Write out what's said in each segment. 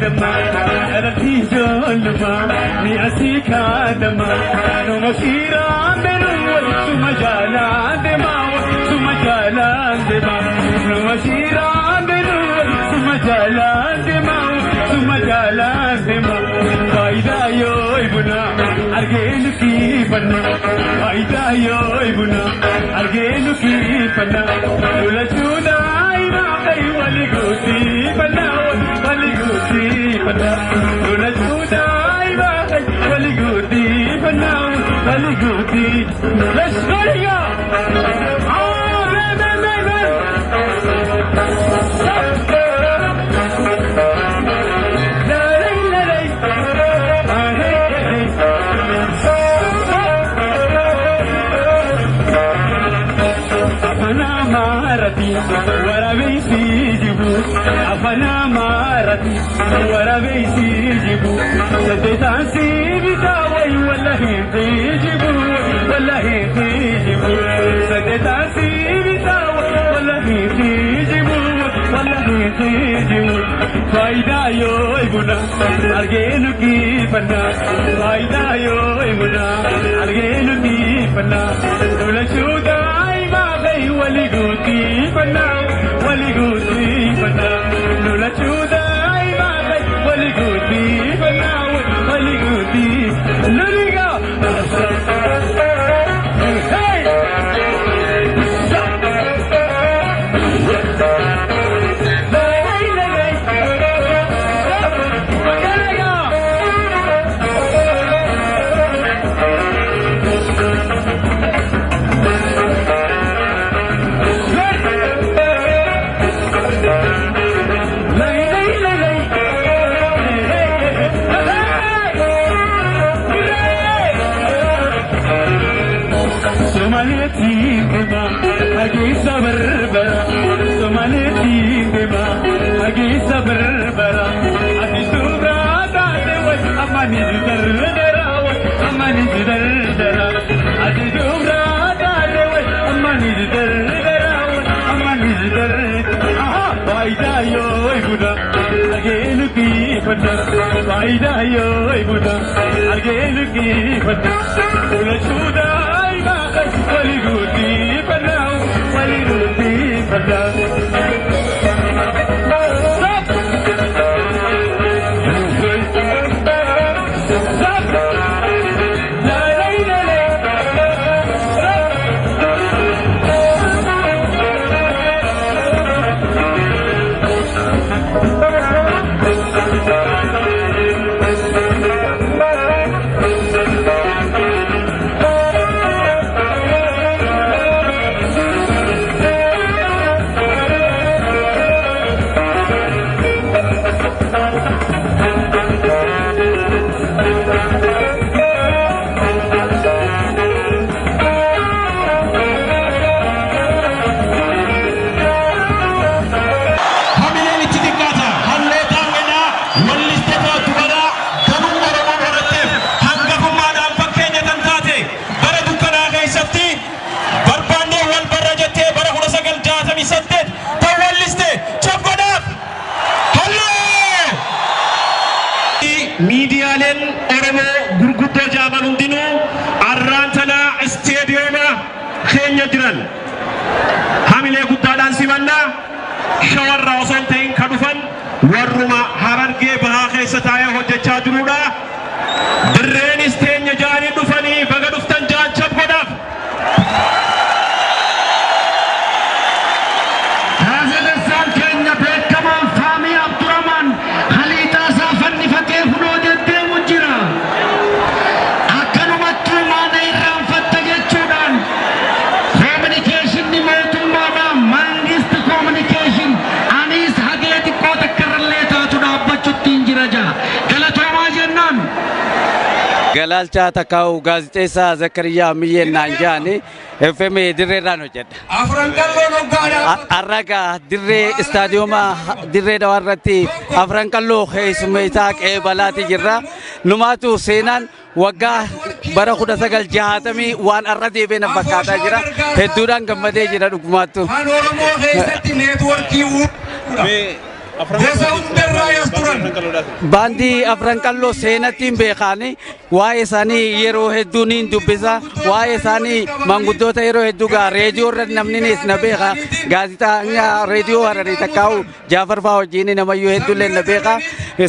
Dama Alati jolma ni asika dama no masira menu sumajala dema sumajala dema no masira menu sumajala dema sumajala dema faida yo ibuna argenu ki panna faida yo ibuna argenu ki panna lulachuda ina kai wali guti panna wali guti panna lulachuda ina kai wali guti panna wali guti. Let's go ya. Ah man man man man. Afana marati warabeisi jibu sadetan sibita way wallahi tijibu wallahi tijibu sadetan sibita wallahi tijibu wallahi tijibu faida yo ibuna argenu ki panna faida yo ibuna argenu ki panna dulashuda ima gai wali guti panna wali guti panna lulachuda ima gai wali guti panna wali guti luliga. Hey Miidiyaaleen Oromoo gurguddoo jaaman hundinuu arraan tanaa isteediyooma keenya jiran hamilee guddaadhaan simannaa shawarraa osoo hin ta'in kan dhufan warruma Harargee bahaa keessa taa'ee hojjechaa jirudha. Dirreenis teenya jaanii dhufanii baga dhuftan jaan godhaaf. Gaazexeessaan keenya beekamaan Faamii Abdurrahman haliitaa isaa fannifatee funoo deddeemu jira. Akkanumattuu maana irraanfatta jechuudhaan koominikeeshinni mootummaadhaan mangisti koominikeeshin anis hagee xiqqoo takkarrallee taatu dhaabbachuutti hin jira jaa. Galatoomaa jennaan. Galaalchaa Takkaa'u gaazexeessaa Zakariyaa Miyyeen jaani FM dirreerraan hojjedha. Har'a dirree istaadiyooma dirree dawaa irratti afran qalloo keessummeessaa qe'ee balaati jirra. Numaatu seenaan waggaa bara 1960 waan har'a deebi'ee na fakkaataa jira. Hedduudhaan gammadee jira dhugumaattu. Kan Oromoo keessatti neetworkii uumuudha. Gosa hundarraa as turan. Baandii Afran Qalloo seenatti hin beekaani. Waa'ee isaanii yeroo hedduu niin dubbisa. Waa'ee isaanii manguddoota yeroo hedduu gaa reediyoo irratti namni na beeka. Gaazexaa reediyoo Hararii takkaa'u Jaafar fa'aa wajjin namayyuu hedduullee na beeka.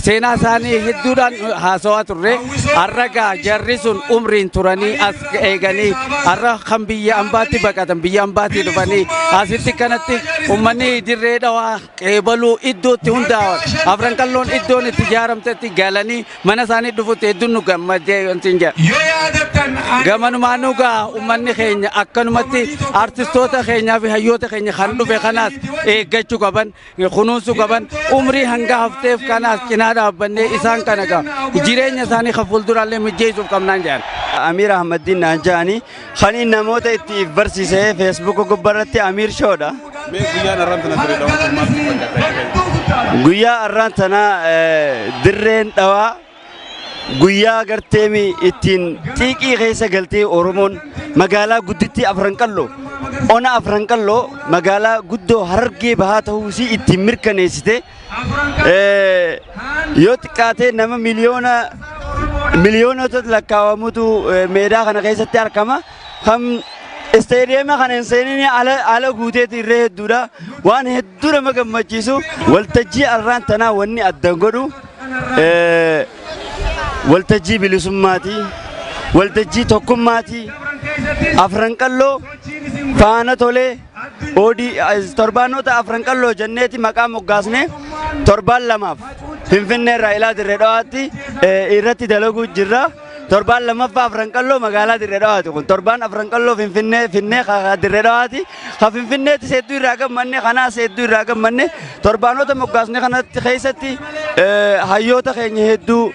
Seenaa isaanii hedduudhaan haasawaa turre. Har'a gaa jarri sun umriin turanii as eeganii har'a kan biyya ambaatti baqatan, biyya ambaatti dhufanii asitti kanatti uummanni Dirree Dhawaa qeebaluu iddootti hundaa'an, Afran Qalloon iddoon itti ijaaramtetti galanii mana isaanii dhufutti hedduun nu gammadee wanti hin jedhu. Yoo yaadattan Gamanumaan nu gaa uummanni keenya akkanumatti artistoota keenyaa fi hayyoota keenya kan dhufe kanaas eeggachuu qaban, kunuunsuu qaban, umrii hanga hafteef kanaas cinaa dhaabbannee isaan kana gaa jireenya isaanii kan fuulduraallee mijjeessuuf qabnaan jedhan. Amiir Ahmadiin naan jedhani, kan inni namoota itti if barsiisee Feesbuuka gubbaarratti Amiir Shoodha. Mee guyyaan har'aan tana Dirree Dhawaa kun maal sitti fakkaata? Guyyaa har'aan tana Dirreen Dhawaa guyyaa garteemi ittiin xiiqii keessa galtee Oromoon magaalaa guddittii Afran Qalloo, ona Afran Qalloo, magaalaa guddoo Harargee Bahaa ta'uusii ittiin mirkaneessite. Yoo xiqqaatee nama miliyoonota lakkaawamutu meedaa kana keessatti argama. Kan isteediyeema kana hin seenin ala guuteeti irree hedduudha. Waan hedduu nama gammachiisu, waltajjii arraan tanaa wanni addan godhu waltajjii bilisummaati, waltajjii tokkummaati. Afran Qalloo faana tolee oodii torbaanota Afran Qalloo jenneeti maqaa moggaasne torbaan 2f Finfinnee irraa ilaa Dirree Dhawaatti irratti dalaguu jirra. Torbaan lammaffaa Afran Qalloo magaalaa Dirree Dhawaati kun. Torbaan Afran Qalloo Finfinnee finnee Dirree Dhawaati. Ka Finfinneettis hedduu irraa gammanne, kanaas hedduu irraa gammanne. Torbaanota moggaasne kanatti keessatti hayyoota keenya hedduu,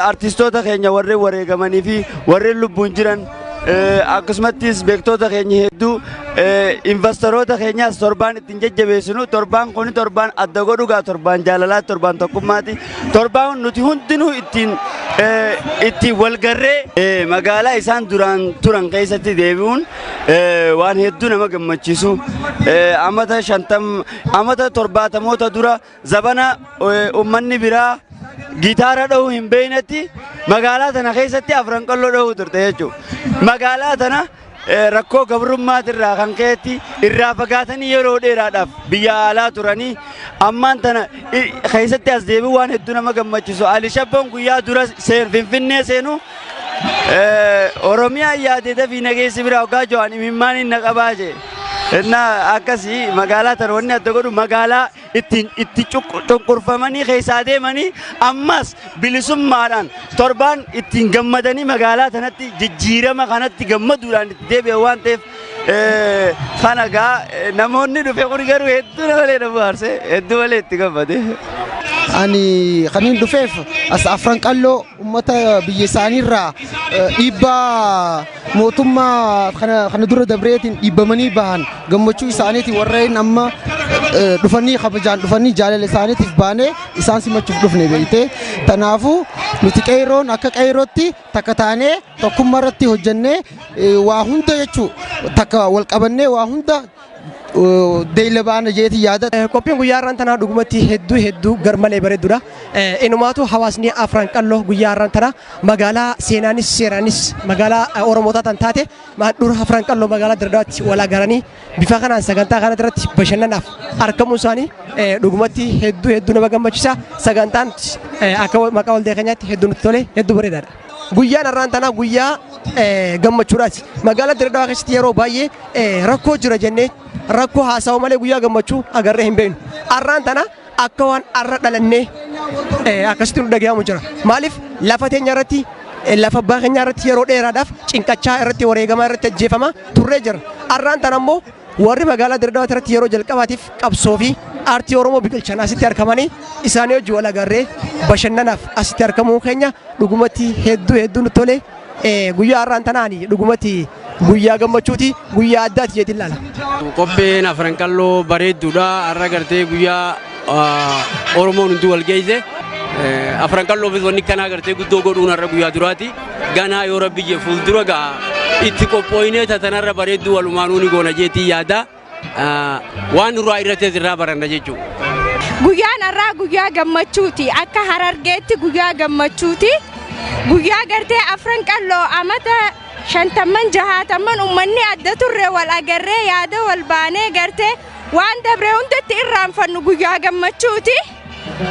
artistoota keenya warreen wareegamanii fi warreen lubbuun jiran, akkasumattis beektoota keenya hedduu, investoroota keenyaas torbaan ittiin jajjabeessinu. Torbaan kun torbaan adda godhu gaa, torbaan jaalalaa, torbaan tokkummaati, torbaan nuti hundinuu ittiin walgarree magaalaa isaan duraan turan keessatti deebi'uun waan hedduu nama gammachiisu. Amata 50, amata 70moota dura, zabana uummanni biraa gitaara dhahuu hin beeknetti magaalaa tana keessatti Afran Qalloo dhahuu turte jechuudha. Magaalaa tana rakkoo gabrummaatirraa kan ka'etti irraa fagaatanii yeroo dheeraadhaaf biyya alaa turanii ammaan tana keessatti as deebi'u waan hedduu nama gammachiisu. Ali Shabboon guyyaa dura Finfinnee seenu "Oromiyaa yaadee dafii nageessi biraa hoggaa jo'an imimmaan hin naqabaa" jee. Innaa akkasii magaalaa tana wanni adda godhu magaalaa ittiin itti cunqurfamanii keessaa deemanii ammas bilisummaadhaan torbaan ittiin gammadanii magaalaa tanatti jijjiirama kanatti gammaduudhaan itti deebi'an waan ta'eef, kana gaa namoonni dhufe kun garuu hedduu malee na bohaarse, hedduu malee itti gammade. Ani kanin dhufeef as Afran Qalloo uummata biyya isaaniirraa dhiibbaa mootummaa kana dura dabreetiin dhiibbamanii bahan gammachuu isaaniitiin warreen amma dhufanii kabajaan dhufanii jaalala isaaniitiif baanee isaan simachuuf dhufne beeyte. Tanaafuu nuti qeerroon akka qeerrootti takka taanee tokkummaa irratti hojjennee waa hunda jechuu takka wal qabannee waa hunda deeyla baana jeeti yaada. Qophiin guyyaa har'aan tanaa dhugumatti hedduu hedduu garmalee bareedudha. Inumaatu hawaasni Afran Qalloo guyyaa har'aan tanaa magaalaa seenaanis seeraanis magaalaa Oromootaa tan taate handhuura Afran Qalloo magaalaa Diradaatti wal agaranii bifa kanaan sagantaa kana irratti bashannanaaf argamuun isaanii dhugumatti hedduu hedduu nama gammachiisa. Sagantaan akka maqaa waldaa keenyaatti hedduu nutti tole, hedduu bareedaadha. Guyyaan har'aan tanaa guyyaa gammachuudhaati. Magaalaa Diradaawaa keessatti yeroo baay'ee rakkoo jira jennee rakkoo haasa'u malee guyyaa gammachuu agarree hin beeknu. Har'aan tana akka waan har'a dhalannee akkasitti nu dhagahamu jira. Maaliif, lafa teenya irratti, lafa abbaa keenya irratti yeroo dheeraadhaaf cinqachaa irratti wareegamaa irratti ajjeefamaa turree jira. Har'aan tana immoo warri magaalaa Diradaawaa irratti yeroo jalqabaatiif qabsoo fi aartii Oromoo biqilchan asitti argamanii isaanii wajjin wal agarree bashannanaaf asitti argamuu keenya dhugumatti hedduu hedduu nutti tole. Guyyaa har'aan tanaani dhugumatti guyyaa gammachuuti, guyyaa addaati jeetiin ilaala. Qopheen Afran Qalloo bareedduudha. Har'a gartee guyyaa Oromoon hundi wal geesse. Afran Qalloofis wanni kanaa gartee guddoo godhuun har'a guyyaa duraati. Ganaa yoo Rabbi jee fuuldura ga'a itti qophooyinee tatanarra bareedduu walumaanuu ni goona jeetii yaada. Waan nurraa irrattis irraa baranna jechuudha. Guyyaan har'aa guyyaa gammachuuti. Akka Harargeetti guyyaa gammachuuti. Guyyaa gartee Afran Qalloo amata 50 60 uummanni adda turre wal agarree, yaada wal baanee, gartee waan dabre hundatti irraanfannu guyyaa gammachuuti.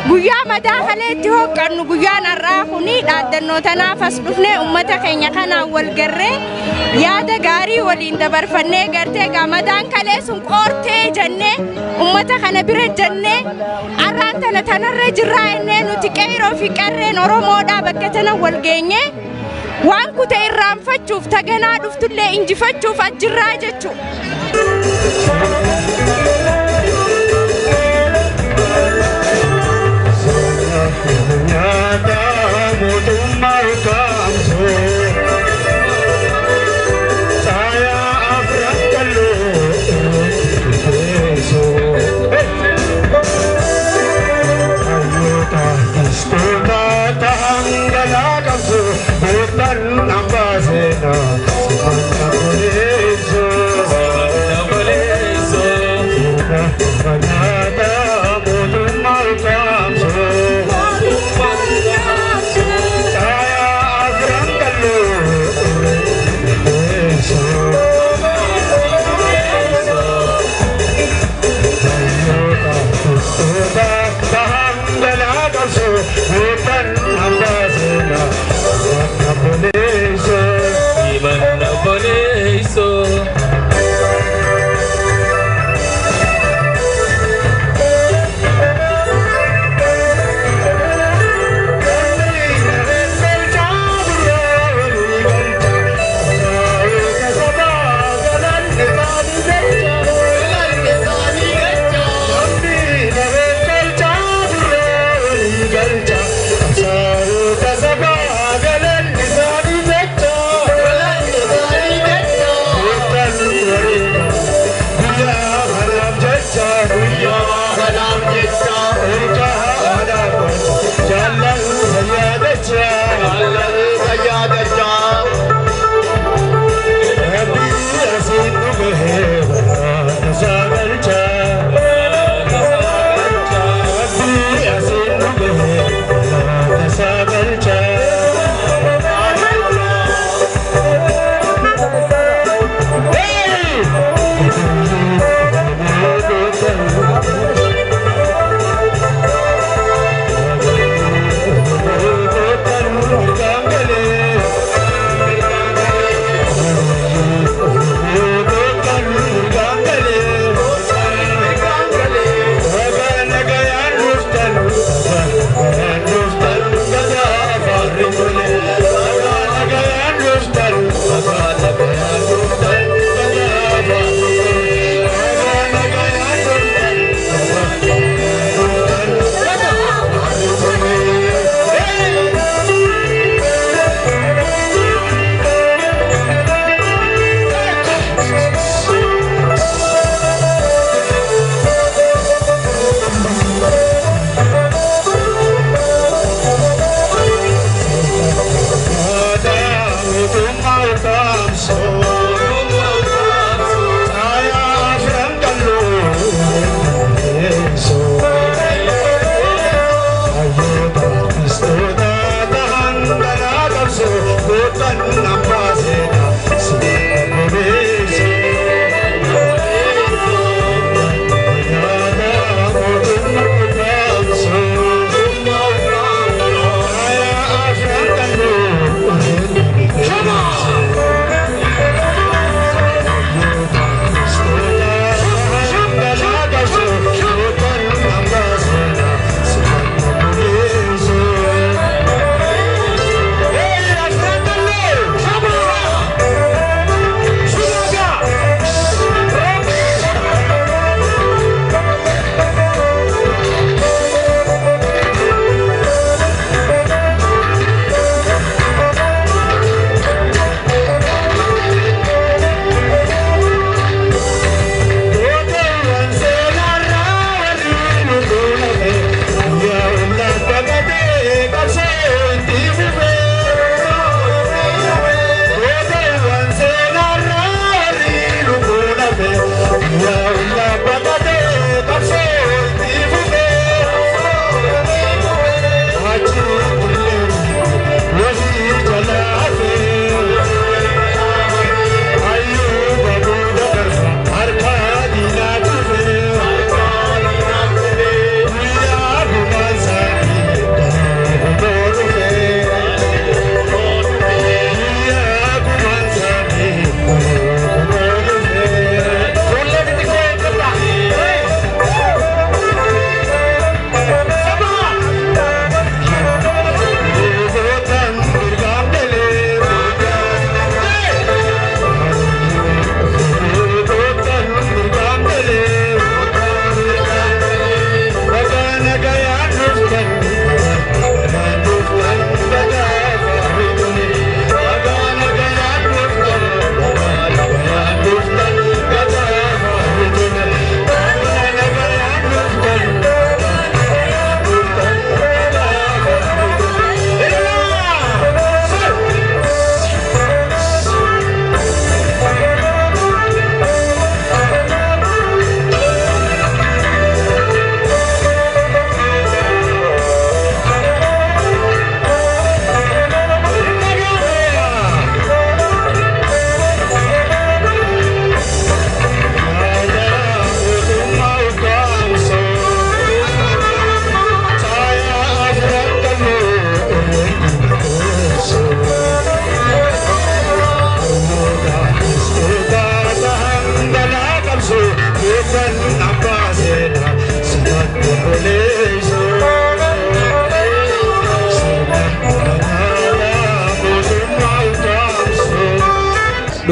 Guyyaa madaa kaleetti hoqqannu guyyaan har'aa kuni. Dhaaddannoo tanaaf as dhufnee, uummata keenya kanaan wal garree, yaada gaarii waliin dabarfannee, gartee gamadaan kalee sun qoortee jennee, uummata kana bira jennee, har'aan tana tanarra jirraa innee, nuti qeyroo fi qarreen Oromoodhaa bakka tana wal geenye waan kute irraanfachuuf, taganaa dhuftullee injifachuuf ajjirraa jechuudha. Nyaata mootummaa ukkaamsu, caayaa Afran Qalloo keessoo, hayyoota artistoota ta'an galaa qabsu, gooftaan hambaa seenaa simanna koleessoo. Nyaata mootummaa ukkaamsu, caayaa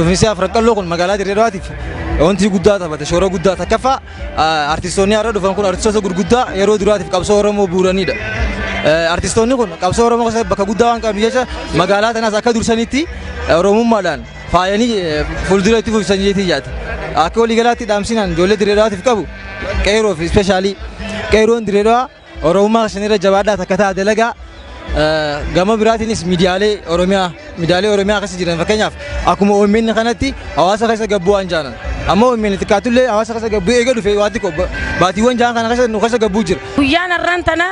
Dhufiinsi Afran Qalloo kun magaalaa Dirree Dawaatiif wanti guddaa taphate, shoora guddaa takkaffaa artistoonni har'a dhufan kun artistoota gurguddaa yeroo duraatiif qabsoo Oromoo buuranidha. Artistoonni kun qabsoo Oromoo keessatti bakka guddaa waan qabaniif jecha magaalaa tanaas akka dursanitti Oromummaadhaan faayanii fuuldura itti fufsan jeetii jaati. Akka waliigalaatti dhaamsinaan ijoollee Dirree Dawaatiif qabu qeerroo fi ispeeshaalii qeerroon Dirree Dawaa Oromummaa keessan irra jabaadhaa takka ta'a dalagaa. Gama biraatiinis miidiyaalee Oromiyaa keessa jiran fakkeenyaaf akkuma OMN kanatti hawaasa keessa gabbuu waan jaalan. Amma OMN xiqqaatullee hawaasa keessa gabbuu eega dhufe waan xiqqoo baatiiwwan jaan kana keessa nu keessa gabbuu jira. Guyyaan har'aan tana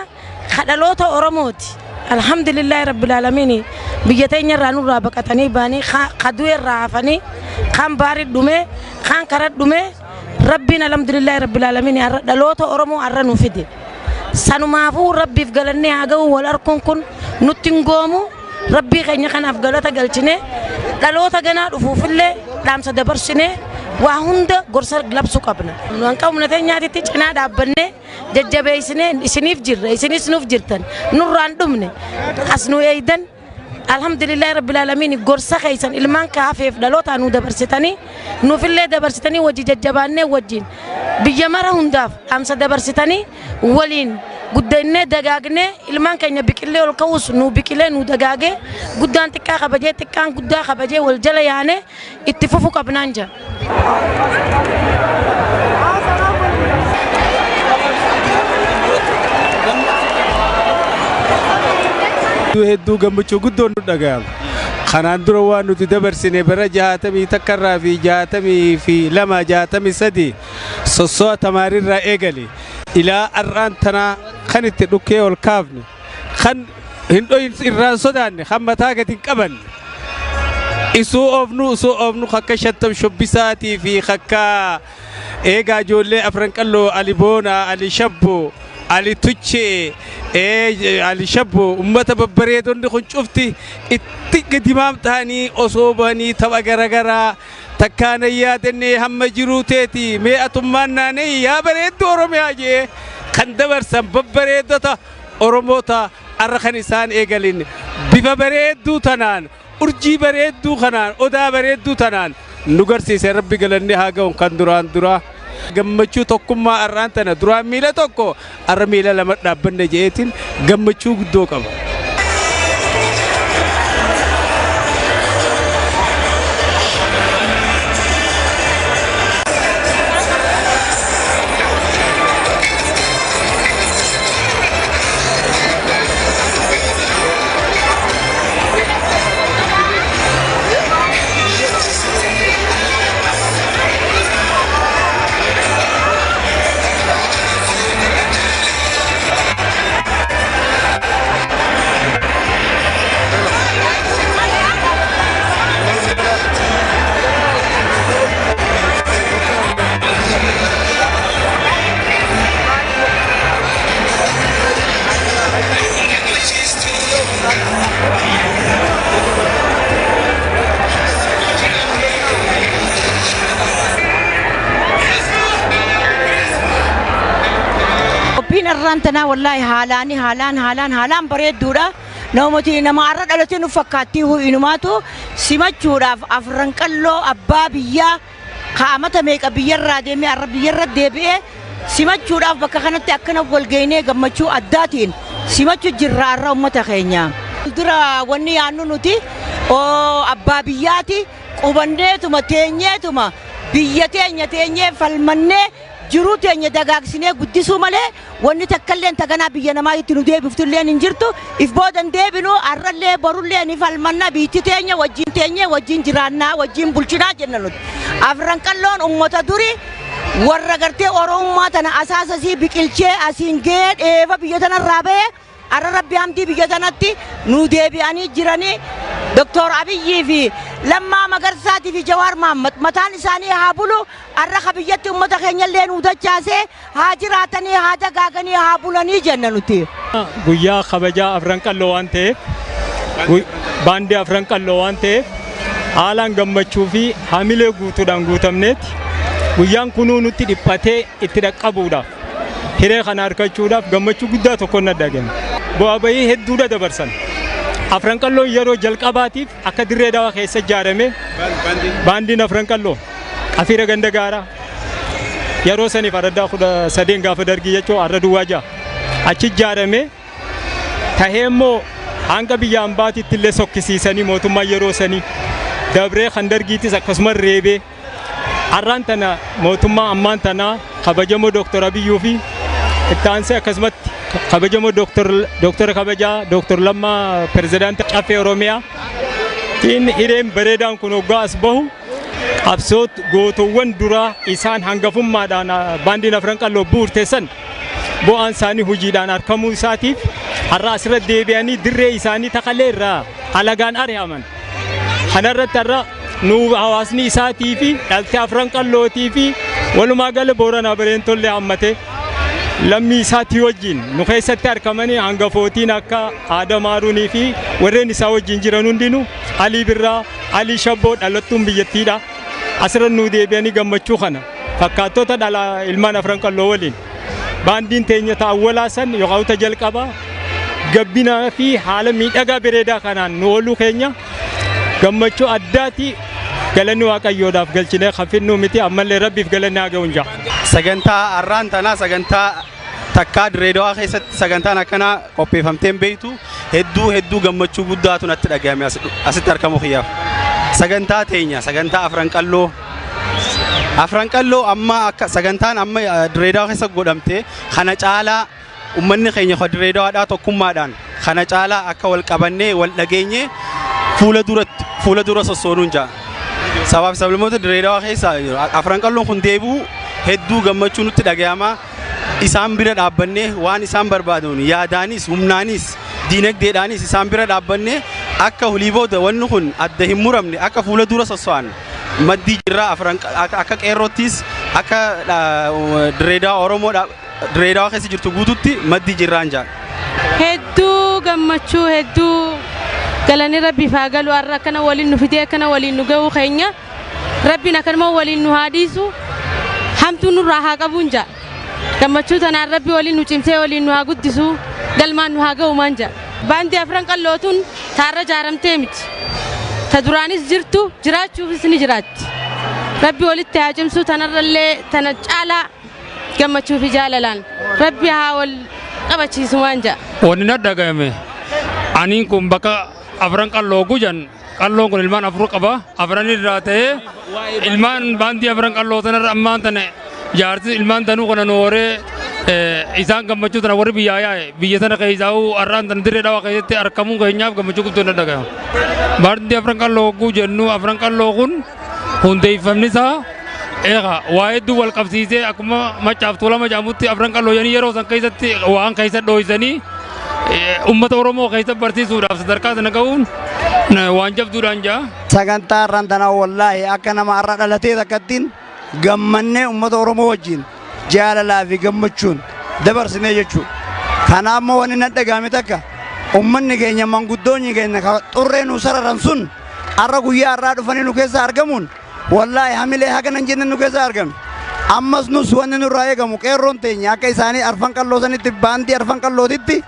kadhaloota Oromooti. Alhamdulillahi Rabbil Aalamiin biyya teenya irraa nurraa baqatanii baanii kaduu irraa hafanii kan baarii dhume kan karaa dhume Rabbiin alhamdulillahi Rabbil Aalamiin har'a dhaloota Oromoo har'a nu fide. Sanumaafuu Rabbiif galannee haa ga'u wal arkuun kun nutti hin goomu Rabbii keenya kanaaf galata galchine dhaloota ganaa dhufuufillee dhaamsa dabarsine waa hunda gorsa labsuu qabna. Nu hanqamna teenyaatitti cinaa dhaabbannee jajjabeessine isiniif jirra isinis nuuf jirtan nurraan dhumne as nu eeydan alhamdulillahi Rabbil Aalamiin gorsa keessan ilmaan kaafeef dhaloota nu dabarsitanii nuufillee dabarsitanii wajji jajjabaannee wajjin biyya mara hundaaf dhaamsa dabarsitanii waliin guddannee dagaagnee ilmaan keenya biqilee ol ka'uus nu biqilee nu dagaagee guddaan xiqqaa kabajee xiqqaan guddaa kabajee wal jala yaanee itti fufu qabnaan jira. Hedduu gammachuu guddoon nu dhaga'ama. Kanaan dura waan nuti dabarsine bara 61 fi 62 63 sosso'a tamaarirraa eegale ilaa har'aan tanaa kan itti dhukkee ol kaafne kan hin dhoyin irraan sodaanne kan mataa gadi hin qabanne isuu oofnu akka 50 shubbisaatii fi akka eegaa ijoollee Afran Qalloo Ali Boonaa Ali Shabboo Ali Tuchee Ali Shabboo uummata babbareedonni kun cufti itti gadimaam ta'anii osoo bahanii tapha garaagaraa takkaan yaadannee hamma jiruu teeti mee atummaan naanee yaa bareeddu Oromiyaa jee kan dabarsan babbareedota Oromoota har'a kan isaan eegalin bifa bareedduu tanaan urjii bareedduu kanaan odaa bareedduu tanaan nu garsiise Rabbi galannee haa ga'u kan duraan duraa. Gammachuu tokkummaa har'aan tana duraan miila tokko har'a miila lama dhaabbanne jeetiin gammachuu guddoo qaba. Qophiin har'aan tanaa wallaahi haalaani haalaan haalaan haalaan bareedduudha. Namooti nama har'a dhalatee nu fakkaattii inumaatu simachuudhaaf Afran Qalloo abbaa biyyaa kaa'amata meeqa biyyarraa deemee har'a biyyarra deebi'ee simachuudhaaf bakka kanatti akkana walgeenee gammachuu addaatiin simachuu jirra har'a uummata keenya. Dura wanni yaannu nuti abbaa biyyaati qubanneetuma teenyeetuma biyya teenya teenyee falmannee jiruu teenya dagaagsinee guddisuu malee wanni takkallee taganaa biyya namaa itti nu deebiftullee hin jirtu. If boodan deebinu har'allee borullee ni falmanna biitti teenya wajjin teenyee wajjin jiraannaa wajjin bulchinaa jenna nuti. Afran Qalloon uummata duri warra gartee Oromummaa tana asaasasii biqilchee asiin gahee dheefa biyya tanarraa bahee har'a Rabbi hamdii biyya tanatti nu deebi'anii jiranii. Doktor Abiyyi fi Lammaa Magarsaatii fi Jawaar Mahaammad mataan isaanii haa bulu har'a kabiyyatti uummata keenyallee nu dachaasee haa jiraatanii haa dagaaganii haa bulanii jenna nuti. Guyyaa kabajaa Afran Qalloo waan ta'eef baandii Afran Qalloo waan ta'eef haalaan gammachuu fi hamilee guutuudhaan guutamneeti guyyaan kunuu nutti dhiphatee itti dhaqqabuudhaaf hiree kana argachuudhaaf gammachuu guddaa tokkoon na dhagame. Bu'aa bahii hedduudha dabarsan. Afran Qalloon yeroo jalqabaatiif akka Dirree Dawaa keessa ijaarame baandiin Afran Qalloo Afiira ganda gaaraa yeroo saniif araddaa 13 gaafa dargii jechuun arra duwwaa 6 achi ijaarame tahee immoo hanga biyya ambaatitti illee sokkisiisanii mootummaa yeroo sanii dabree kan dargiitis akkasuma reebee arraan tana mootummaa ammaan tanaa kabajamoo Dooktor Abiyyuu fi itti aansee akkasumatti kabajamoo Dooktora kabajaa Dooktor Lammaa pirezidaantii Caffee Oromiyaa tiin hireen bareedaan kun hoggaa as bahu qabsoo gootowwan duraa isaan hangafummaadhaan baandiin Afran Qalloo buurteessan bu'aan isaanii hojiidhaan argamuu isaatiif har'a asirra deebi'anii dirree isaanii takalee irraa alagaan ari'aman. Kanarratti har'a nu hawaasni isaatii fi dhaltee Afran Qallootii fi walumaa gala Booranaa Bareentollee hammatee lammii isaatii wajjin nu keessatti argamanii hangafootiin akka Aadam Haaruunii fi warreen isaa wajjin jiran hundinuu Alii Birraa, Alii Shabboo dhalattuun biyyattiidha. Asirra nu deebi'anii gammachuu kana fakkaattota dhala ilmaan Afran Qalloo waliin baandiin teenya ta'awwalaa san yookaan ta jalqabaa gabbinaa fi haala miidhagaa bareedaa kanaan nu ooluu keenya gammachuu addaati galanni Waaqayyoodhaaf galchinee kan fidnuu miti ammallee Rabbiif galanni haa ga'u hin jaa. Sagantaa har'aan tanaa sagantaa takkaa Dirree Dawaa keessatti sagantaan akkanaa qopheeffamtee hin beektu hedduu hedduu gammachuu guddaatu natti dhagahame asitti argamu kiyyaaf. Sagantaa teenya sagantaa Afran Qalloo Afran Qalloo amma akka sagantaan amma Dirree Dawaa keessa godhamte kana caalaa ummanni keenya kan Dirree Dawaadhaa tokkummaadhaan kana caalaa akka wal qabannee wal dhageenye fuula duratti fuula dura sossoonuun jaa. Sabaaf sablammoota Dirree Dawaa keessa Afran Qalloon kun deebi'u hedduu gammachuu nutti dhagahama. Isaan bira dhaabbannee waan isaan barbaaduun yaadaanis humnaanis diinagdeedhaanis isaan bira dhaabbannee akka hulii booda wanni kun adda hin muramne akka fuula dura sosso'an maddii jirraa afran akka qeerroottis akka Dirree Dawaa Oromoo Dirree Dawaa keessa jirtu guututti maddii jirraan jaa. Hedduu gammachuu hedduu galanni Rabbiif haa galu har'a akkana waliin nu fidee akkana waliin nu ga'uu keenya Rabbiin akkanuma waliin nu haa dhiisu hamtuu nurraa haa qabuun jaa. Gammachuu tanaan Rabbi waliin nu cimsee waliin nu haa guddisu galmaan nu haa ga'u maan jaa. Baandii Afran Qallootuun taarra jaaramtee miti. Ta duraanis jirtu jiraachuufis ni jiraatti. Rabbi walitti haa cimsu tanarrallee tana caalaa gammachuu fi jaalalaan Rabbi haa wal qabachiisu maan jaa. Wanni na dhagahame aniin kun bakka Afran Qalloo gujan qalloon kun ilmaan afur qaba afran irraa ta'ee ilmaan baandii Afran Qalloo tanarra ammaan tana jaarsi ilmaan tanuu kana nu horee isaan gammachuu tana warri biyyaa yaa'e biyya tana keessaa'uu har'aan tana Dirree Dhawaa keessatti argamuun keenyaaf gammachuu guddoo na dhagahama. Baandii Afran Qalloo hogguu jennu Afran Qalloo kun hundeeffamni isaa eega waa hedduu wal qabsiisee akkuma Maccaaf Tuulama jedhamutti Afran Qalloo jedhanii yeroo san keessatti waan keessa dhooysanii uummata Oromoo keessa barsiisuudhaaf sadarkaa sana ga'uun waan jabduudhaan jaa. Sagantaa har'aan tanaa wallaahi akka nama har'a dhalatee takkattiin gammannee uummata Oromoo wajjin jaalalaa fi gammachuun dabarsinee jechuudha. Kanaaf immoo wanni na dhagahame takka uummanni keenya manguddoonni keenya xurree nu sararan sun har'a guyyaa har'aa dhufanii nu keessa argamuun wallaahi hamilee haga nan jenne nu keessa argame. Ammas nus wanni nurraa eegamu qeerroon teenya akka isaanii Arfan Qalloo sanitti baandii Arfan Qallootitti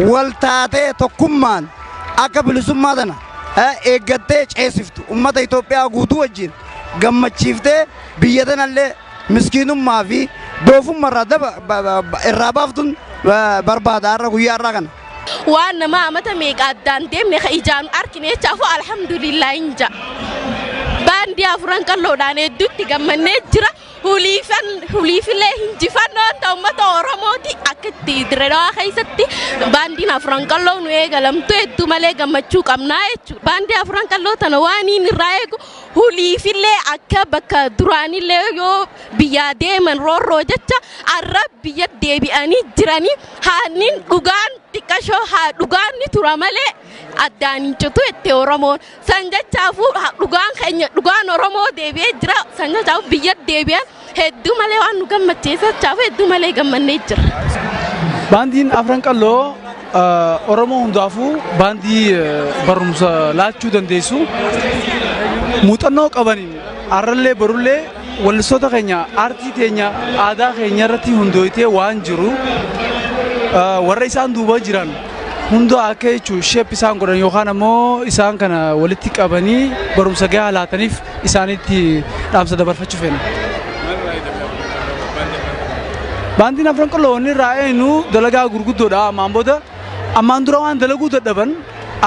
wal taatee tokkummaan akka bilisummaa tana eeggattee ceesiftu uummata Itoophiyaa guutuu wajjin gammachiiftee biyya tanallee miskiinummaa fi doofummaa irraa daba irraa baaftuun barbaada har'a guyyaa har'aa kana. Waan nama amata meeqa addaan deemne ka ijaan arkine jechaafu alhamdulillah hin ja'a. Baandii Afran Qalloodhaan hedduutti gammannee jira. Huliifillee hinjifannoon ta'u uummata Oromooti akka itti Dirree Dawaa keessatti baandiin Afran Qalloo nu eegalamtu hedduu malee gammachuu qabnaa jechuudha. Baandii Afran Qalloo tana waan inni irraa eegu huliifillee akka bakka duraanillee yoo biyyaa deeman roorroo jecha har'a biyya deebi'anii jiranii haannin dhugaan xiqqashoo haa dhugaan ni tura malee addaan hin citu jette Oromoon. San jechaafuu dhugaan keenya dhugaan Oromoo deebi'ee jira. San jechaafuu biyya deebi'an hedduu malee waan nu gammachiisa jechaafuu hedduu malee gammannee jira. Baandiin Afran Qalloo Oromoo hundaafuu baandii barumsa laachuu dandeessu muuxannoo qabaniin har'allee borullee wallistoota keenya aartii teenya aadaa keenya irratti hundooytee waan jiru warra isaan duuba jiran Hunda akka jechuun shape isaan godhan yookaan ammoo isaan kana walitti qabanii barumsa gahaa laataniif isaanitti dhaamsa dabarfachuu feena. Baandiin Afran Qalloo wanni irraa eenyu dalagaa gurguddoodha ammaan booda ammaan dura waan dalaguu dadhaban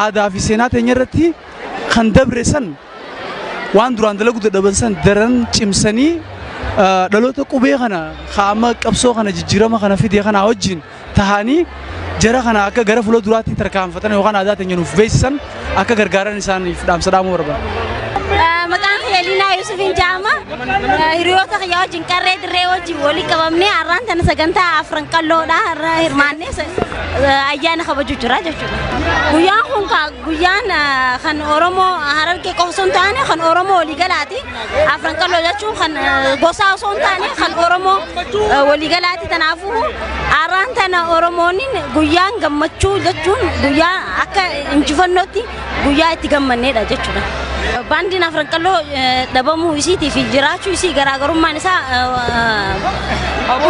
aadaa fi seenaa teenya irratti kan dabre san waan duraan dalaguu dadhaban san daran cimsanii dhaloota qubee kana qaama qabsoo kana jijjiirama kana fidee kana wajjin tahanii jara kana akka gara fuula duraatti tarkaanfatan yookaan aadaa teenya nuuf beeksisan akka gargaaran isaaniif dhaamsa dhaamuu barbaada. Maqaan kiyya Liinaa Yuusufin jedhama. Hiriyoota kiyya wajjin qarree dirree wajjin walii qabamnee har'aan tana sagantaa Afran Qalloodha har'a hirmaannee ayyaana kabajuu jira jechuudha. Guyyaan kun guyyaan kan Oromoo Harargee qofa osoo hin taane kan Oromoo waliigalaati. Afran Qalloo jechuun kan gosaa osoo hin taane kan Oromoo waliigalaati. Kanaafuu har'aan tana Oromoon guyyaan gammachuu jechuun guyyaa akka injifannootti guyyaa itti gammanneedha jechuudha. Baandiin Afran Qalloo dhabamuu isiitii fi jiraachuu isii garaagarummaan isaa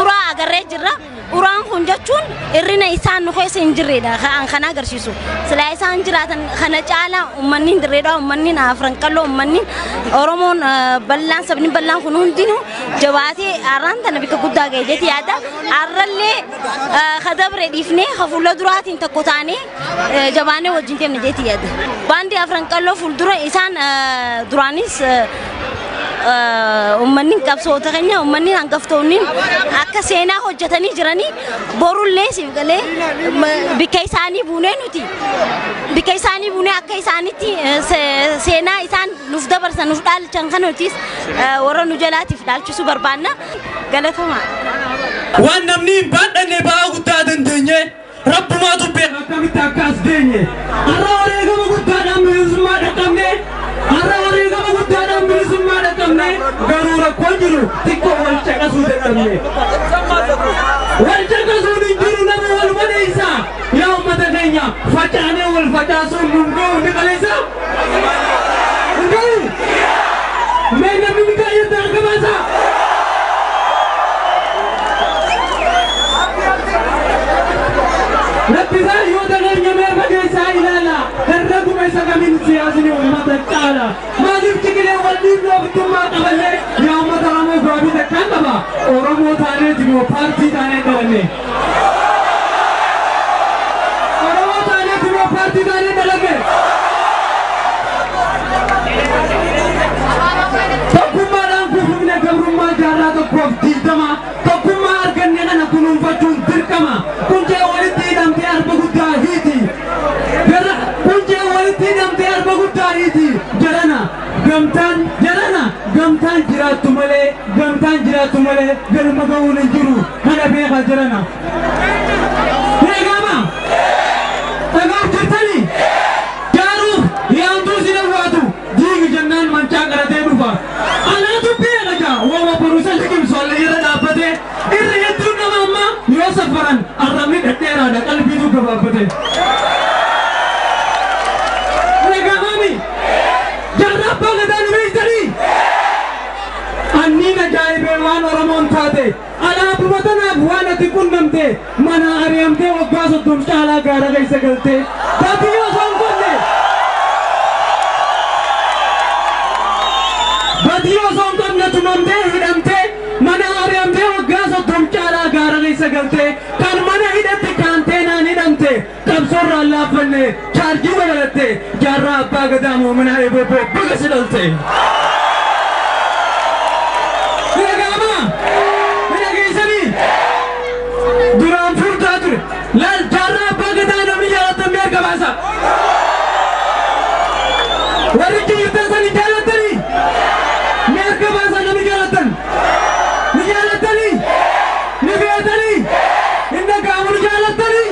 uraa agarree jirra. Uraan kun jechuun hirrina isaan nu keessa hin jirredha kan agarsiisu. Silaa isaan jiraatan kana caalaa uummanni dirreedha, uummanni Afran Qalloo, uummanni Oromoon bal'aan sabni bal'aan kun hundinuu jabaatee har'aan tana bakka guddaa ga'e jetti yaada. Har'allee kadabre dhiifnee fuula duraatiin tokko taanee jabaanee wajjin deemne jetti yaada. Baandii Afran Qalloo fuuldura isaan duraanis uummanni qabsoota keenya uummanni hangaftoonni akka seenaa hojjetanii jiranii borullee siif galee bikka isaanii buunee nuti bikka isaanii buunee akka isaanitti seenaa isaan nuuf dabarsan nuuf dhaalchan kana nutis warra nu jalaatiif dhaalchisuu barbaanna galatamaa. Waan namni hin baadhanne ba'aa guddaa dandeenye rabbumaatu beeka akkamitti akka as geenye har'a wareegama guddaadhaan bilisummaa dhaqabne har'a wareegama guddaadhaan bilisummaa dhaqabne garuu rakkoon jiru xiqqoo wal caqasuu dadhabne wal caqasuun hin jiru nama wal maleessa yaa uummata keenya facaanee wal facaasuun nun ga'u ni qaleessa hin ga'u mee namni ni kaayyatti argamaasa. Rabbisaa yoo dhageenya mee fageessaa ilaala herreguma isa kamiin siyaasni uummata caala maaliif ciqilee wal dhiibnu ofittummaa qaballee yaa uummata Oromoo gaabii takkaan qaba Oromoo taaneeti moo paartii taanee dhalanne Oromoo taaneeti moo paartii taanee dhalanne tokkummaadhaan kufufne gabrummaa jaarraa tokkoof 20 tokkummaa arganne kana kunuunfachuun dirqama quncee walitti hidhamtee arba guddaa hiiti gara quncee walitti hidhamtee arba guddaa hiiti jarana gamtaan jarana gamtaan jiraattu malee gamtaan jiraattu malee galma ga'uun hin jiru kana beekaa jarana. Eegama dhagaaf jirtanii jaaruuf yaamtuu si dhawwaatu diigi jennaan mancaa qaratee dhufa anaatu beeka jaa wooma boruusa liqimsu alle irra dhaabbatee irri hedduun nama ammaa yoo safaran arrabni dhedheeraadha qalbiitu gabaabbate. Eegamami jaarraa abbaa gadaa nu beektanii anniin ajaa'ibee waan Oromoon taate alaabuma tanaaf waan ati qunnamte mana ari'amtee waggaa 30 caalaa gaara keessa galte taatee osoo hin qonne badii osoo hin qabne tumamtee hidhamtee mana ari'amtee waggaa 30 caalaa gaara keessa galte kan mana hidhatte kaanteenaan hidhamte qabsoorraan laaffanne chaarjii dabalatte jaarraa abbaa gadaa moominaa eebobboo baga si dhalte. Duraan furdaa ture laal jaarraa abbaa gadaa namni jaalatan mee arga baasa warri jirtan san hin jaalattanii mee arga baasa namni jaalatan ni jaalattanii ni feetanii hin dhaga'amu ni jaalattanii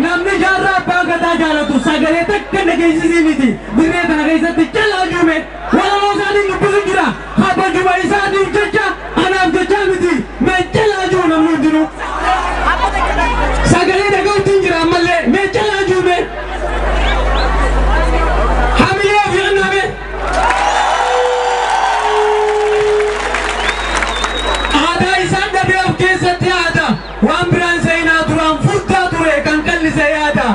namni jaarraa abbaa gadaa jaalatu sagalee takka dhageessisii miti dirree kana keessatti calaa juume walaloo isaanii dubbisu jira kabajuma isaatiif jecha anaaf jecha miti mee calaa jiru namni hundinuu. Sagalee dhaga'uutiin jira ammallee mee calaa juume hamilee ofii qanname aadaa isaan dhabee of keessatti aadaa waan biraan seenaa duraan furdaa ture kan qallisee yaada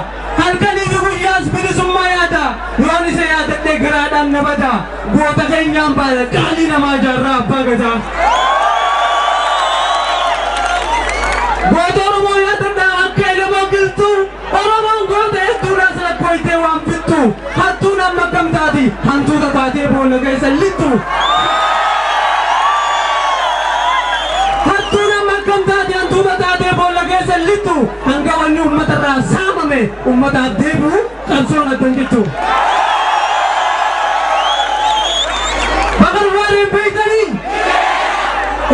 dhaan bada goota keenyaan baala qaalii namaa jaarraa abbaa gadaa. Goota Oromoo yaadadhaa akka elemoo qilxuu Oromoon goota hedduudhaa salakkoytee waan fixxu hattuun amma akkam taati hantuuta taatee boolla keessa lixxu. Hattuun amma akkam taati hantuuta taatee boolla keessa lixxu hanga wanni uummatarraa saamame uummataaf deebi'u qabsoon addan jettu. Bakar waareen beektanii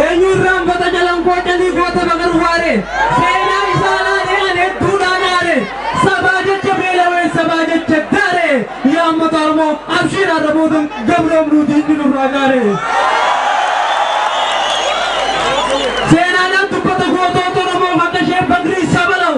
eenyu irraan bata jalan koocanii goota bakar waaree seenaa isaa laalee ani hedduudhaan aare sabaa jecha beelawee sabaa jecha daare yaa uummata Oromoo abshiin har'a booda gabroomnuuti inni nurraa gaare. Seenaadhaan dubbata gootota Oromoo akka ishee Bakrii Sabalaw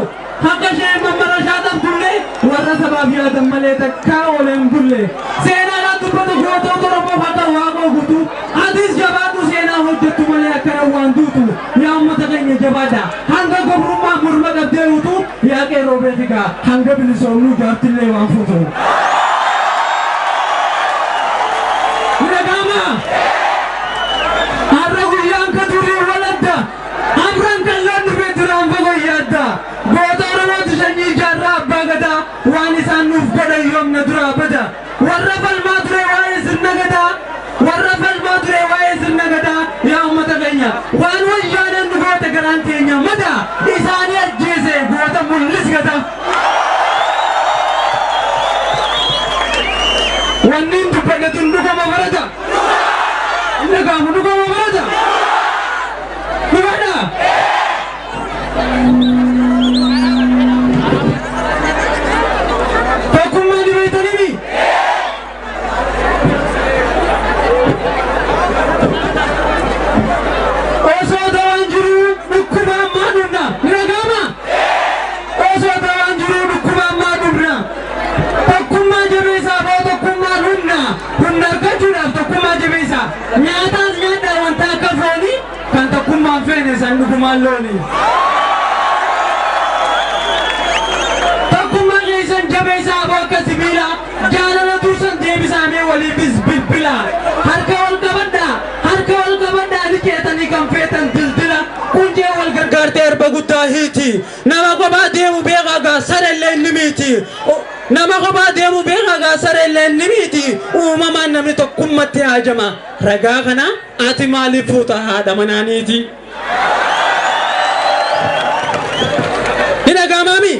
akka ishee Mammara Dhabdullee warra sabaaf yaadan malee takkaa oolee hin bulle. Seenaadhaan dubbata gootota Oromoo akka Waaqoo guutuu atis jabaadhu seenaa hojjettu malee akkana waan duutu yaa uummata keenya jabaadha hanga gabrummaa morma qabdee utuu yaa qeerroo beekigaa hanga bilisoomnuu jaartillee waan fuutu. Dhagama har'a guyyaan ka durii waladda afran qalloon dhufee duraan fagoo yaadda goota Oromooti sanyii jaarraa abbaa gadaa waan isaan nuuf godhan yoomna duraa bada warra falmaa ture waa'ee sirna gadaa warra falmaa ture waa'ee sirna gadaa yaa uummata keenya waan wayyaaneen nu goota garaan keenya mada isaanii ajjeese goota mul'is gata. Wanni dubbadhe tun dhugama barata. Inni gaafa dhugama barata. Dhugaadha. Tokkummaa ni beektanii? Osoo dawaan jiruu dhukkuba ammaa dhufna. Ni dhaga'ama? Osoo dawaan jiruu dhukkuba ammaa dhufna. Tokkummaa jabeessaa boo tokkummaan humna. Humna argachuudhaaf tokkummaa jabeessaa. Nyaataas nyaadhaa wanta akka foonii kan tokkummaan feene san dhugumaan looni. Tokkummaa keessan jabeessaa boo akka sibiilaa jaalala dursan deebisaa mee waliifis bilbila. Harka wal qabadhaa harka wal qabadhaa ni ceetanii kan feetan dildila. Kunjee wal gargaartee erba guddaa hiiti. Nama kophaa deemu beekaa gaa sarellee ni miti. Nama kophaa deemu beekaa gaa sarellee ni miti. Uumamaan namni tokkummatti haajama. Ragaa kana ati maaliif fuuta haadha manaaniiti? Ni dhaga'amaami?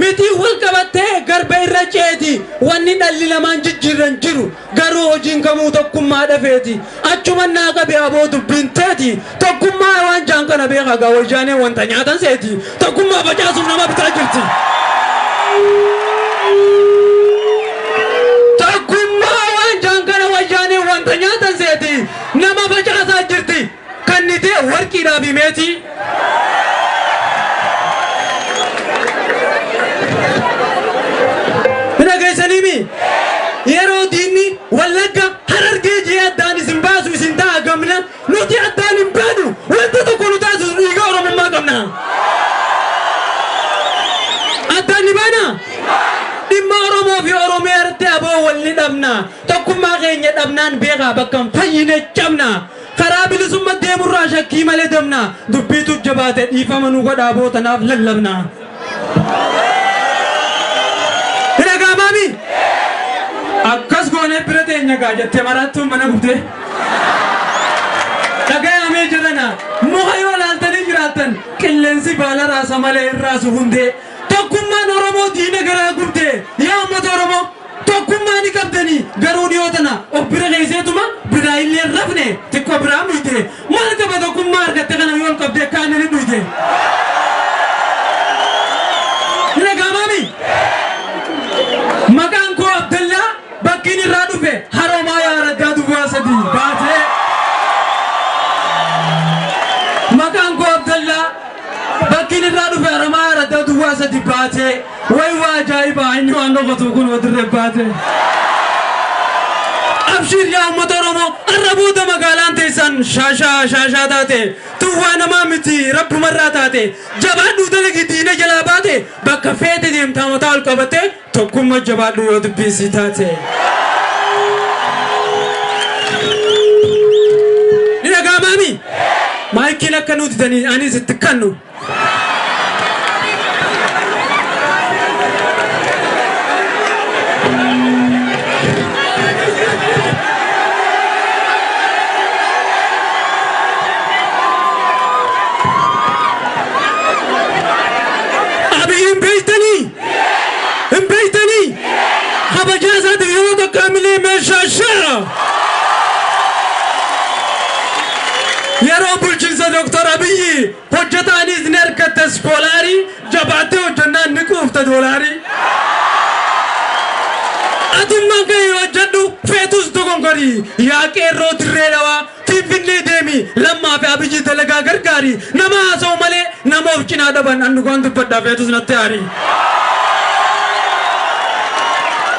Miti wal qabattee garba irra ceeti wanni dhalli lamaan jijjiirran jiru garuu hojiin kamuu tokkummaa dhafeeti achuma naa qabe aboo dubbiin teeti tokkummaa waan jaan kana beekaa gaa wayyaanee wanta nyaatan seeti tokkummaa facaasuuf nama bitaa jirti. Tokkummaa waan jaan kana wayyaanee wanta nyaatan seeti nama facaasaa jirti kan ni ta'e warqiidhaaf himeeti. Dhageessaniimi yeroo diinni Wallagga Harargee jee addaan isin baasu isin ta'a gamna nuti addaan hin baanu wanta tokko nu taasisu dhiiga Oromummaa qabna. Addaan ni baana dhimma Oromoo fi Oromiyaa irratti aboo walni dhabna tokkummaa keenya dhabnaan beekaa bakka hin fayyine cabna karaa bilisummaa deemurraa shakkii malee dabna dubbiitu jabaate dhiifama nu godhaa bootanaaf lallabna. Dhaga'amaami? Akkas goonee bira teenya gaa jettee maraattuun mana gubdee. Dhaga'amee jirana muka yoo laaltanii jiraattan qilleensi baala raasa malee hin raasu hundee. Tokkummaan Oromoo diina garaa gubdee yaa uummata Oromoo tokkummaa ni qabdanii garuu dhiyoo tana of bira keesseetuma biraa illee rafne xiqqoo biraa muyte maal qaba tokkummaa argatte kana yoo qabdee kaan ni dhuyte. Dhaga'amaami? Maqaan koo Abdallaa bakkiin irraa dhufe Haroomaa yaa Raddaa Duwwaa sadii baatee. Maqaan koo Abdallaa bakkiin irraa dhufe Haroomaa yaa Raddaa Duwwaa sadii baatee. Way waa ajaa'ibaa inni waan dhokatu kun dirree baatee. Abshiir yaa uummata Oromoo, har'a booda magaalaan teessan shaashaa shaashaa taate, tuwwaa namaa miti rabbumarraa taate, jabaadhuu dalagi diina jalaa baate, bakka feete deemtaa mataa ol qabatte, tokkummaa jabaadhuu yoo dubbiisii taate. Ni dhaga'amaami? Maayikiin akka nuti danii anis itti kannu. Abiyyi hin beektanii? Hin beektanii? Kabajaa isaatiif yeroo tokko hamilee meeshaa shaa. Yeroo bulchiinsa Dooktar Abiyyi hojjetaanis ni argatta iskoolaarii, jabaattee hojjannaan ni quufta doolaarii. Atummaan kee hojjedhu feetus dogongorii, yaa qeerroo Dirree Dhawaa Finfinnee deemi, Lammaa fi Abiyyi dalagaa gargaari, nama haasa'u malee nama of cinaa dhaban, an dhugaan dubbadhaa feetus natti aari.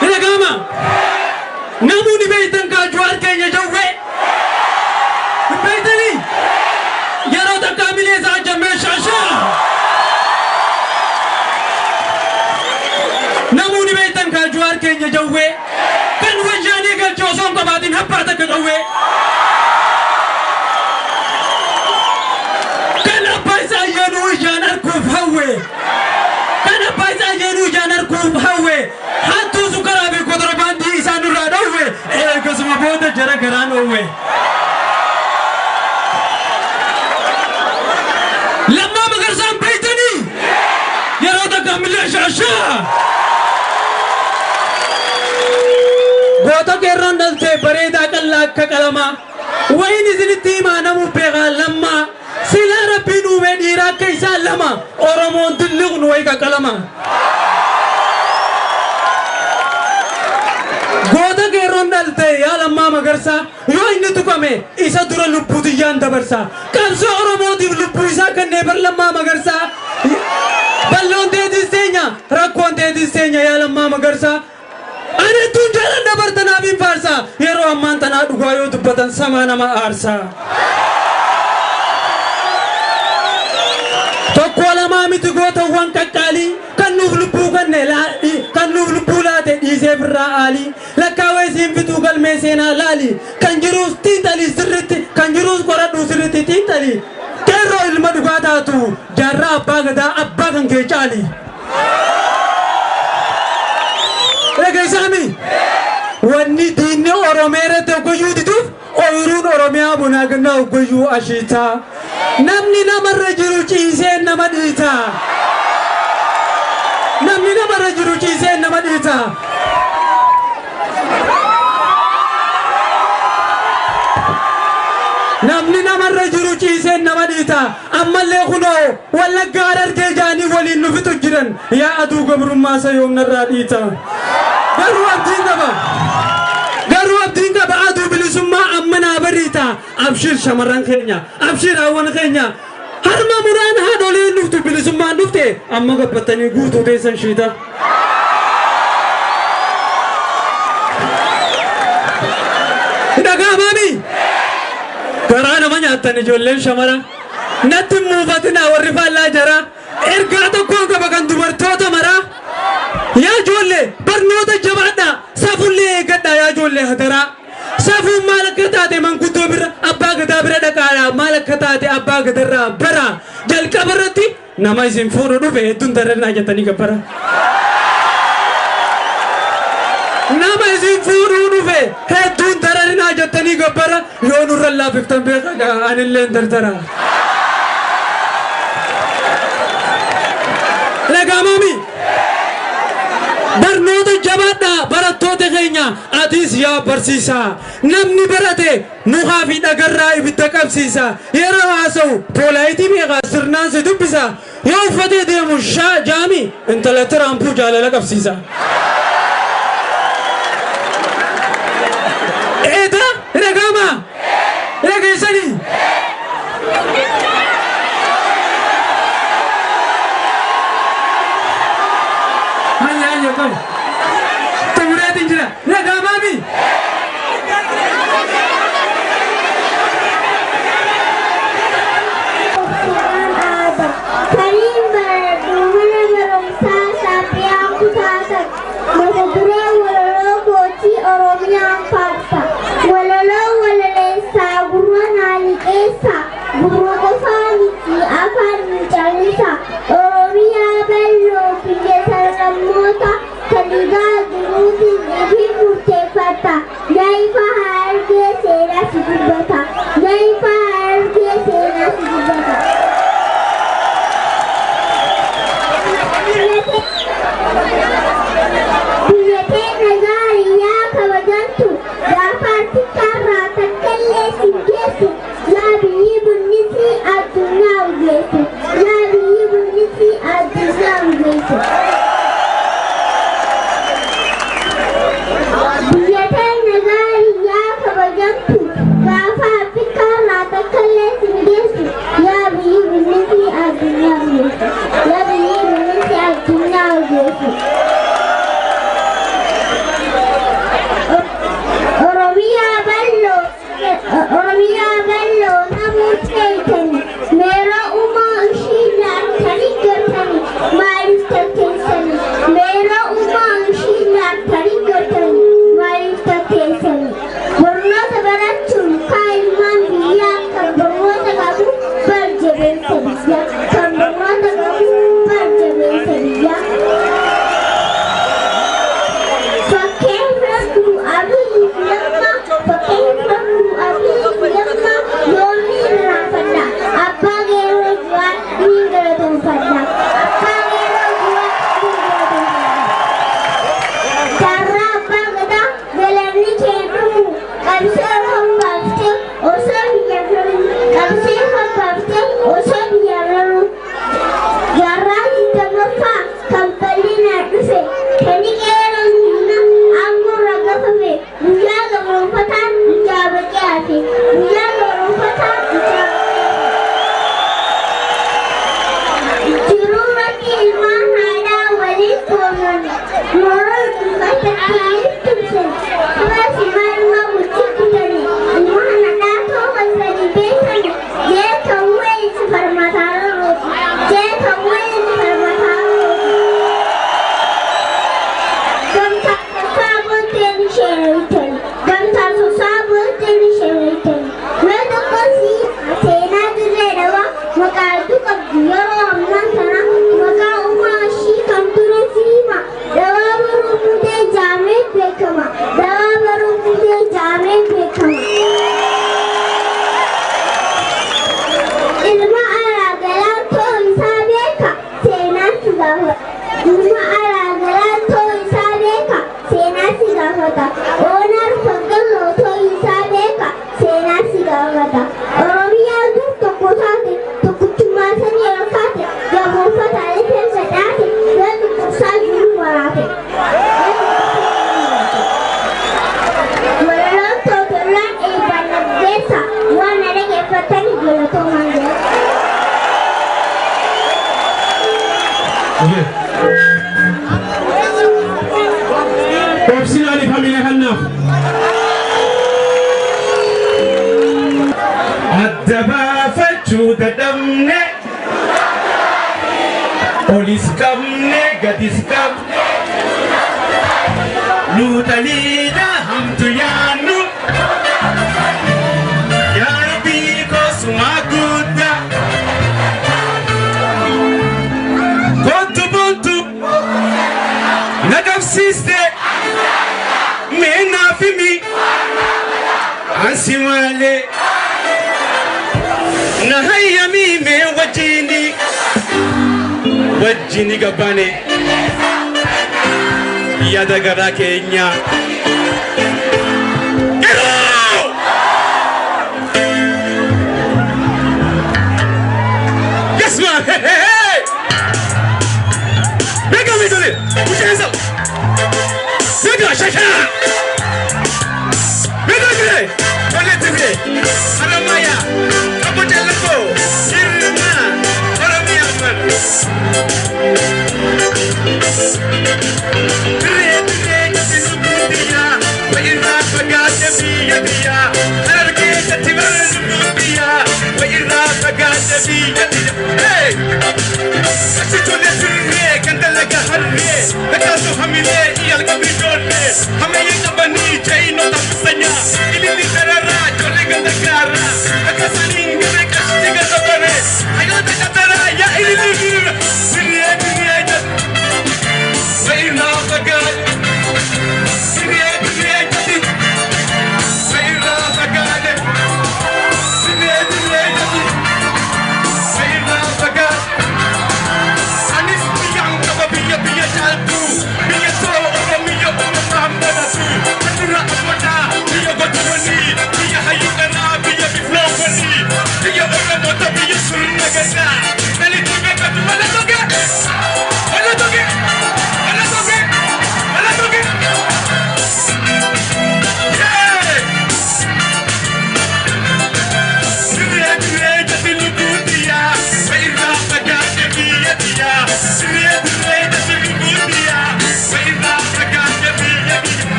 Ni dhaga'ama? Namoonni beektan kaa Jawaar keenya jawwee. Hin beektanii? Yeroo takka hamilee isaa jammee shaashaa. Namoonni beektan kaa Jawaar keenya jawwee. Kan wayyaanee galchee osoo hin qabaatin abbaa takka qawwee. Kan abbaa isaa ayyaanuu ijaan arguuf hawwe. Kan abbaa isaa ayyaanuu ijaan arguuf hawwe. Hattuu sukkaraa fi kontirbaandii isaan irraa dhowwe. Eegasuma booda jara garaan dhoowwe. Lammaa Magarsaan beektanii? Yeroo takka hamilee shaashaa. Goota qeerroon dhaltee bareedaa qal'aa akka qalamaa. Wayin isinitti himaa namuu beekaa Lammaa. Silaa Rabbiin uumee dhiira akka isaa lama. Oromoon dilliqnu wayi qaqalama. Goota qeerroon dhalte yaa Lammaa Magarsaa, yoo inni tuqame isa dura lubbuu tiyyaan dabarsa. Qabsoo Oromootiif lubbuu isaa kennee bar Lammaa Magarsaa. Balloon teetis teenya, rakkoon teetis teenya yaa Lammaa Magarsaa. Ani hedduun jaaladha bartanaaf hin faarsa. Yeroo ammaan tanaa dhugaa yoo dubbatan samaa nama aarsa. Tokko lamaa miti gootawwan qaqqaalii kan nuuf lubbuu kenne, kan nuuf lubbuu laate dhiisee birraa aalii, lakkaawee siin fituu galmee seenaa laali, kan jiruus xiinxalii sirritti, kan jiruus qoradhuu sirritti xiinxalii, qeerroo ilma dhugaa taatu jaarraa abbaa gadaa abbaa kan kee caali. Dhageessaami? Wanni diinni Oromiyaa irratti hoggayyuu diduuf ooyiruun Oromiyaa bonaa gannaa hoggayyuu ashiitaa. Namni namarra jiru ciisee nama dhiita. Namni namarra jiru ciisee nama dhiita. Namni namarra jiru ciisee nama dhiita. Ammallee kunoo Wallaggaa Harargee jaanii waliin nu fixu jiran, yaa aduu gabrummaa isa yoomnarraa dhiita. Garuu abdiin qaba. Garuu abdiin qaba, aduu bilisummaa amma naa bariita. Abshir shamarran keenya. Abshir hawwan keenya. Harma muraan haadholiin dhuftu bilisummaan dhufte, amma gabbattanii guutuu teessan shiita. Dhaga'amaami? Garaa nama nyaattan ijoolleen shamara. Natti hin muufatinaa warri faallaa jara. Ergaa tokkoon qaba kan dubartoota maraa. Yaa ijoollee, barnoota jabaadhaa, safullee eeggadhaa yaa ijoollee hadaraa. Safuun maal akka taate manguddoo bira, abbaa gadaa bira dhaqaadhaa, maal akka taate abbaa gadarraa bara. Jalqaba irratti nama isin fuudhu dhufe hedduun dararnaa jettanii gabbara. Nama isin fuudhuu dhufe hedduun dararinaa jettanii gabbara, yoo nurra laaffiftan beekaa anillee dardara. Dhaga'amaami? Barnoota jabaadhaa barattoota keenya, atis yaa barsiisaa. Namni barate mukaa fi dhagarraa ibidda qabsiisa. Yeroo haasa'u polite beekaa sirnaan si dubbisa. Yoo uffatee deemu shaa jaami intala Tiraampuu jaalala qabsiisa. Eeda dhaga'ama? Dhageessanii? Hayya hayya, qabu. Xumureetiin jira. Dhaga'amaami?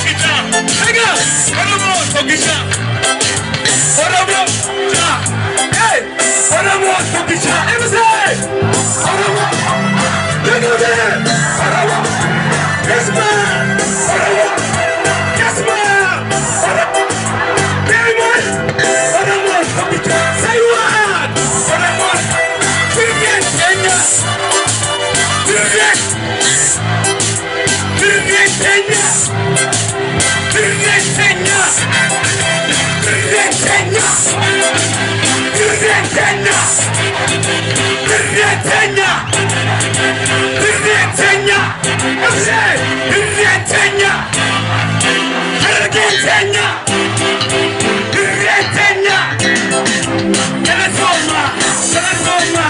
Tokkicha. Egaa Oromoo tokkicha. Oromoo tokkicha. Hey! Oromoo tokkicha. Ibsee! Oromoo. Dagaagee! Oromoo. Gasma! Oromoo. Gasma! Oromoo. Deeman! Oromoo tokkicha. Saywaan! Oromoo. Dirreen keenya. Dirreen. Dirreen keenya. Dirreen keenya. Dirreen keenya. Dirreen keenya. Dirreen keenya. Dirreen keenya. Ibsee! Dirreen keenya. Harargeen keenya. Dirreen keenya. Galatooma. Galatooma.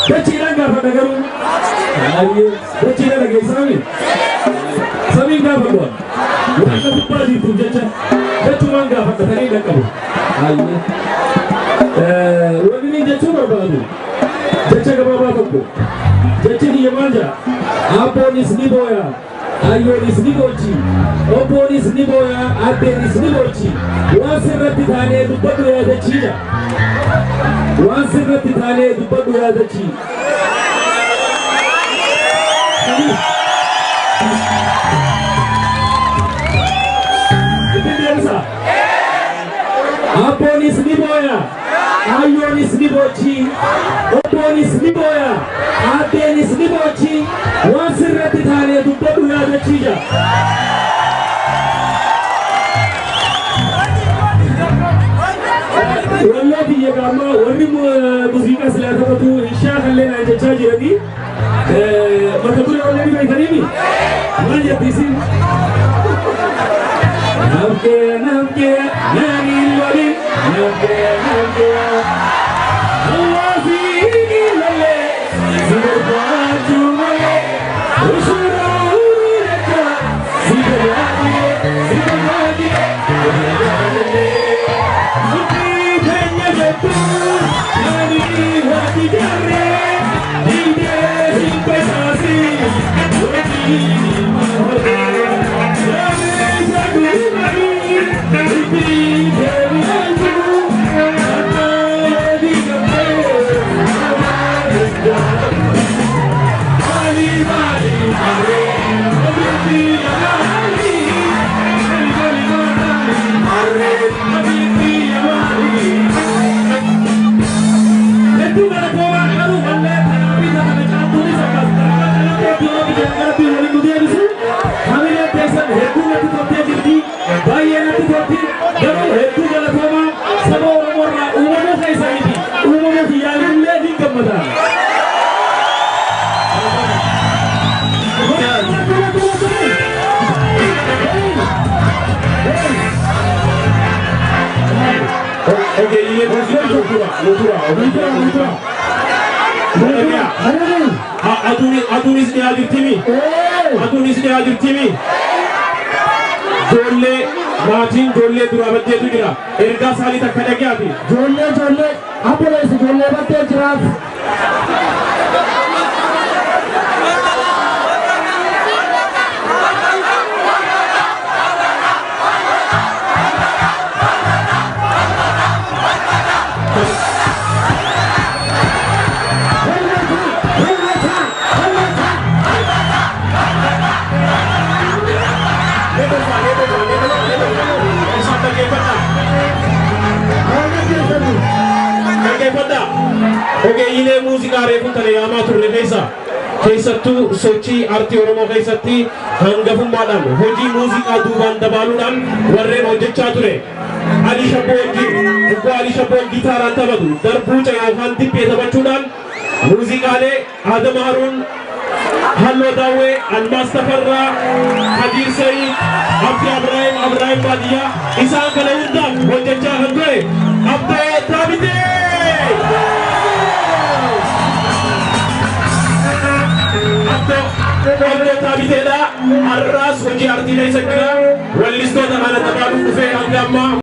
Dachiidhaan gaafadha garuu. Ayyee dachiidhaan dhageessanii. Samiin gaafadhu. Waan gubbaa jirtuuf jecha dachumaan gaafadha tanii dhaqqabu. Ayyee. Wanni inni jechuu barbaadu jecha gabaabaa tokko jechi kiyya maal jedha? Abboonis ni booya, ayyoonis ni boochi, obboonis ni booya, addeenis ni boochi. Waan sirratti taanee dubbadhu yaadachii jedha. Waan sirratti taanee dubbadhu yaadachii. Ittiin deebisa. Abboonis ni booya, ayyoonis ni boochi, obboonis ni booya, addeenis ni boochi. Waan sirratti taanee dubbadhu yaadachii jedha. Walloo biyya gaamaa warri muuziqaa silaa taphatu hin shaakallee naan jechaa jiranii mata duree wallee ni beekaniimi maal jetti isin? Namkee namkee nani loli namkee namkee hawaasni lalee si barbaachuu malee ushuruu jecha si barbaadee si barbaadee. Baay'ee natti tolti garuu hedduu galatoomaa saba Oromoo irraa uumamuu keessaniiti uumamuu kiyyaalillee ni gammada. Ogeeyyii muuziqaa nutura. Aduunis dhiyaa jirtimi. Aduunis dhiyaa jirtimi. Ijoollee maatiin ijoollee duraa baddeetu jira. Ergaa isaanii takka dhagaati. Ijoollee abboleessi ijoollee baddee jiraaf. Ogeeyyiilee muuziqaa reefu tana yaamaa turre keessa keessattuu sochii aartii Oromoo keessatti hangafummaadhaan hojii muuziqaa duubaan dabaaluudhaan warreen hojjechaa ture. Ali Shabboo wajjin dhugaa Ali Shabboon gitaaraan taphatu darbuuca yookaan dibbee taphachuudhaan muuziqaalee Adama Haruun, Halloo Daawwee, Almaas Tafarraa, Hadiir Sa'iid, Abdi Abrahaim, Abrahaim Baadiyyaa isaan kana hundaaf hojjechaa kan ture Abdoo Taabitee! Abdoo Taabiteedha. Har'aas hojii aartii keessa jira. Wallistoota kana dabaaluuf dhufee hanga ammaa.